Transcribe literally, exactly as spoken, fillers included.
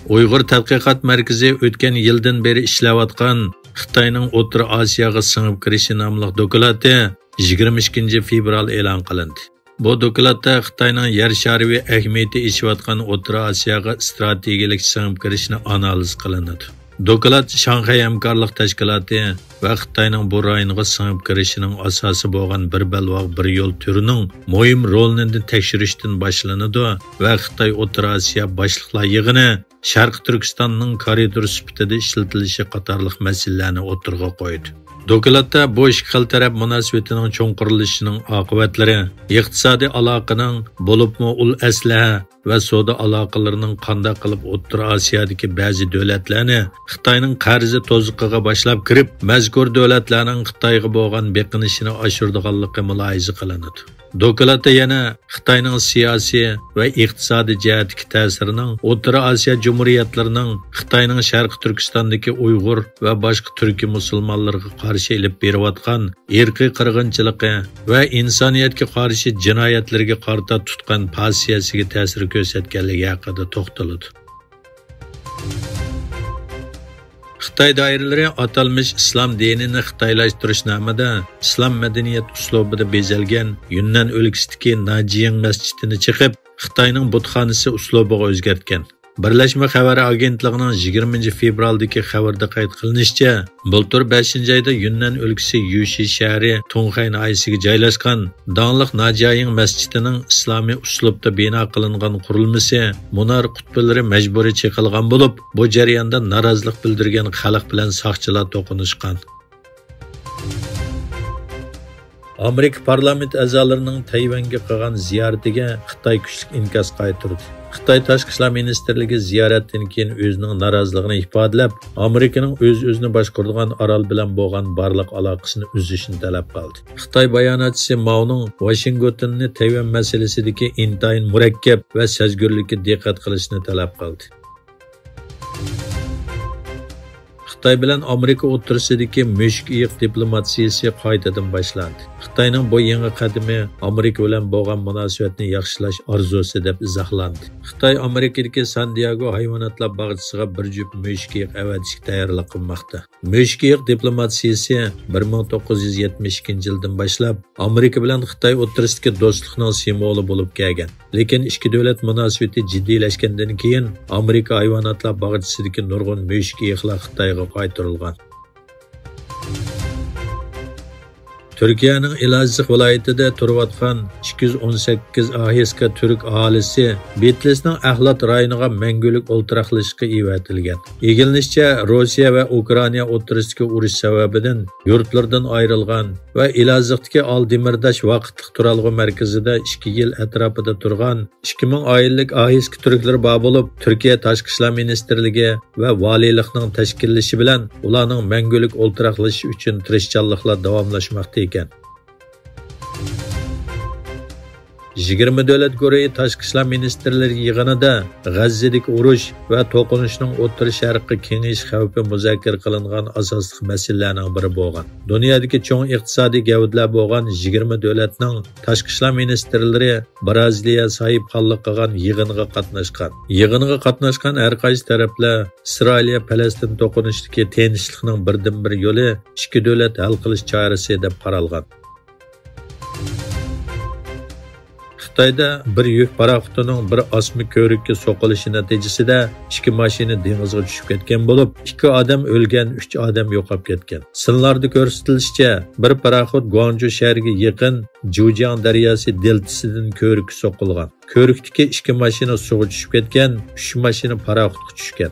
ئۇيغۇر تەتقىقات مەركىزى ئۆتكەن يىلدىن بېرى ئىشلەۋاتقان خىتاينىڭ ئوتتۇرا ئاسىياغا سىڭىپ كىرىشى ناملىق دوكلاتى يىگىرمە ئىككىنچى فېۋرال ئېلان قىلىندى. بۇ دوكلاتتا خىتاينىڭ يەر شارى ئەھمىيىتى ئېشىۋاتقان ئوتتۇرا ئاسىياغا ئىستراتېگىيەلىك سىڭىپ كىرىشىنى ئانالىز قىلىنىدۇ. دوكلات شاڭخەي ھەمكارلىق تەشكىلاتى ۋە خىتاينىڭ بۇ رايونغا سىڭىپ كىرىشىنىڭ ئاساسى بولغان بىر بەلباغ، بىر يول تۈرىنىڭ مۇھىم رولىنى تەكشۈرۈشتىن باشلىنىدۇ ۋە خىتاي ئوتتۇرا ئاسىيا باشلىقلار يىغىنى شەرقىي تۈركىستاننىڭ كارىدور سۈپىتىدە ئىشلىتىلىشى قاتارلىق مەسىلىلەرنى ئوتتۇرىغا قويدى. دوكلاتتا بۇ ئىككى خىل تەرەپ مۇناسىۋىتىنىڭ چوڭقۇرلىشىشىنىڭ ئاقىۋەتلىرى، ئىقتىسادىي ئالاقىنىڭ، بولۇپمۇ ئۇل ئەسلىھە ۋە سودا ئالاقىلىرىنىڭ قانداق قىلىپ ئوتتۇرا ئاسىيادىكى بەزى دۆلەتلەرنى خىتاينىڭ قەرزى توزۇقىغا باشلاپ كىرىپ، مەزكۇر دۆلەتلەرنىڭ خىتايغا بولغان بېقىنىشىنى ئاشۇرىدىغانلىقى مۇلاھىزە قىلىنىدۇ. دوكلاتتا يەنە خىتاينىڭ سىياسىي ۋە ئىقتىسادىي جەھەتتىكى تەسىرىنىڭ ئوتتۇرا ئاسىيا جۇمھۇرىيەتلىرىنىڭ خىتاينىڭ شەرقىي تۈركىستاندىكى ئۇيغۇر ۋە باشقا تۈركىي مۇسۇلمانلىرىغا قارشى ئېلىپ بېرىۋاتقان ئىرقىي قىرغىنچىلىقى ۋە ئىنسانىيەتكە قارشى جىنايەتلىرىگە قارىتا تۇتقان پازىتسىيەسىگە تەسىر كۆرسەتكەنلىكى ھەققىدە توختىلىدۇ. خىتاي دائىرىلىرى ئاتالمىش ئىسلام دىنىنى خىتايلاشتۇرۇش نامىدا ئىسلام مەدەنىيەت ئۇسلۇبىدا بېزەلگەن يۈننەن ئۆلكىسىدىكى ناجيىڭ مەسچىتىنى چېقىپ، خىتاينىڭ بۇتخانىسى ئۇسلۇبىغا ئۆزگەرتكەن. بىرلەشمە خەۋەر ئاگېنتلىقىنىڭ يىگىرمىنچى فېۋرالدىكى خەۋىرىدە قەيت قىلىنىشىچە، بۇلتۇر بەشىنچى ئايدا يۈننەن ئۆلكىسى يۈشى شەھىرى تۇڭخەي ناھىيەسىگە جايلاشقان داڭلىق ناجيايىڭ مەسچىتىنىڭ ئىسلامىي ئۇسلۇبتا بىنا قىلىنغان قۇرۇلمىسى مۇنار قۇتبىلىرى مەجبۇرىي چېقىلغان بولۇپ، بۇ جەرياندا نارازىلىق بىلدۈرگەن خەلق بىلەن ساقچىلار توقۇنۇشقان. ئامېرىكا پارلامېنت ئەزالىرىنىڭ تەيۋەنگە قىلغان زىيارىتىگە خىتاي كۈچلۈك ئىنكاس قايتۇردى. خىتاي تاشقى ئىشلار مىنىستىرلىكى زىيارەتتىن كېيىن ئۆزىنىڭ نارازىلىقىنى ئىپادىلەپ، ئامېرىكىنىڭ ئۆز-ئۆزىنى باشقۇرىدىغان ئارال بىلەن بولغان بارلىق ئالاقىسىنى ئۈزۈشنى تەلەپ قىلدى. خىتاي باياناتچىسى ماۋنىڭ ۋاشىنگتوننى تەيۋەن مەسىلىسىدىكى ئىنتايىن مۇرەككەپ ۋە سەزگۈرلۈككە دىققەت قىلىشنى تەلەپ قىلدى. خىتاي بىلەن ئامېرىكا ئوتتۇرىسىدىكى مۈشۈك ئېيىق دىپلوماتىيىسى قايتىدىن باشلاندى. خىتاينىڭ بۇ يېڭى قەدىمى ئامېرىكا بىلەن بولغان مۇناسىۋەتنى ياخشىلاش ئارزۇسى دەپ ئىزاھلاندى. خىتاي ئامېرىكىدىكى سان دىياگو ھايۋاناتلار باغچىسىغا بىر جۈپ مۈشۈك ئېيىق ئەۋەتىشكە تەييارلىق قىلماقتا. مۈشۈك ئېيىق دىپلوماتىيىسى بىر مىڭ توققۇز يۈز يەتمىش ئىككىنچى يىلدىن باشلاپ ئامېرىكا بىلەن خىتاي ئوتتۇرىسىدىكى دوستلۇقنىڭ سىمۋولى بولۇپ كەلگەن. لېكىن ئىككى دۆلەت مۇناسىۋىتى جىددىيلەشكەندىن كېيىن، ئامېرىكا ھايۋاناتلار باغچىسىدىكى نۇرغۇن مۈشۈك ئېيىقلار خىتايغا قايتۇرۇلغان. تۈركىيەنىڭ ئېلازىغ ۋىلايىتىدە تۇرۇۋاتقان ئىككى يۈز ئون سەككىز ئاھىسكا تۈرك ئاھالىسى بىتلىسنىڭ ئەھلات رايونىغا مەڭگۈلۈك ئولتۇراقلىشىشقا ئېۋەتىلگەن. ئىگىلىنىشىچە، روسىيە ۋە ئۇكرائىنا ئوتتۇرىسىدىكى ئۇرۇش سەۋەبىدىن يۇرتلىرىدىن ئايرىلغان ۋە ئېلازىغدىكى ئال دېمىرداش ۋاقىتلىق تۇرالغۇ مەركىزىدە ئىككى يىل ئەتراپىدا تۇرغان ئىككى مىڭ ئائىلىلىك ئاھىسكا تۈركلىرى بار بولۇپ، تۈركىيە تاشقى ئىشلار مىنىستىرلىكى ۋە ۋالىيلىقنىڭ تەشكىللىشى بىلەن ئۇلارنىڭ مەڭگۈلۈك ئولتۇراقلىشىشى ئۈچۈن تىرىشچانلىقلار داۋاملاشماقتا ئىكەن. يىگىرمە دۆلەت گۇرۇھى تاشقى ئىشلار مىنىستىرلىرى يىغىنىدا غەززىدىكى ئۇرۇش ۋە توقۇنۇشنىڭ ئوتتۇرا شەرققە كېڭىيىش خەۋپى مۇزاكىرە قىلىنغان ئاساسلىق مەسىلىلەرنىڭ بىرى بولغان. دۇنيادىكى چوڭ ئىقتىسادىي گەۋدىلەر بولغان يىگىرمە دۆلەتنىڭ تاشقى ئىشلار مىنىستىرلىرى برازىلىيە ساھىبخانلىق قىلغان يىغىنغا قاتناشقان. يىغىنغا قاتناشقان ھەر قايسى تەرەپلەر ئىسرائىلىيە-پەلەستىن توقۇنۇشتىكى تىنچلىقنىڭ بىردىنبىر يولى ئىككى دۆلەت ھەل قىلىش چارىسى دەپ قارالغان. خىتايدا بىر يۈك پاراخوتىنىڭ بىر ئاسما كۆۋرۈككە سوقۇلۇشى نەتىجىسىدە ئىككى ماشىنا دېڭىزغا چۈشۈپ كەتكەن بولۇپ، ئىككى ئادەم ئۆلگەن، ئۈچ ئادەم يوقاپ كەتكەن. سىنلاردا كۆرسىتىلىشىچە، بىر پاراخوت گۇاڭجۇ شەھىرىگە يېقىن جۇجياڭ دەرياسى دېلتىسىدىن كۆۋرۈككە سوقۇلغان. كۆۋرۈكتىكى ئىككى ماشىنا سۇغا چۈشۈپ كەتكەن، ئۈچ ماشىنا پاراخوتقا چۈشكەن.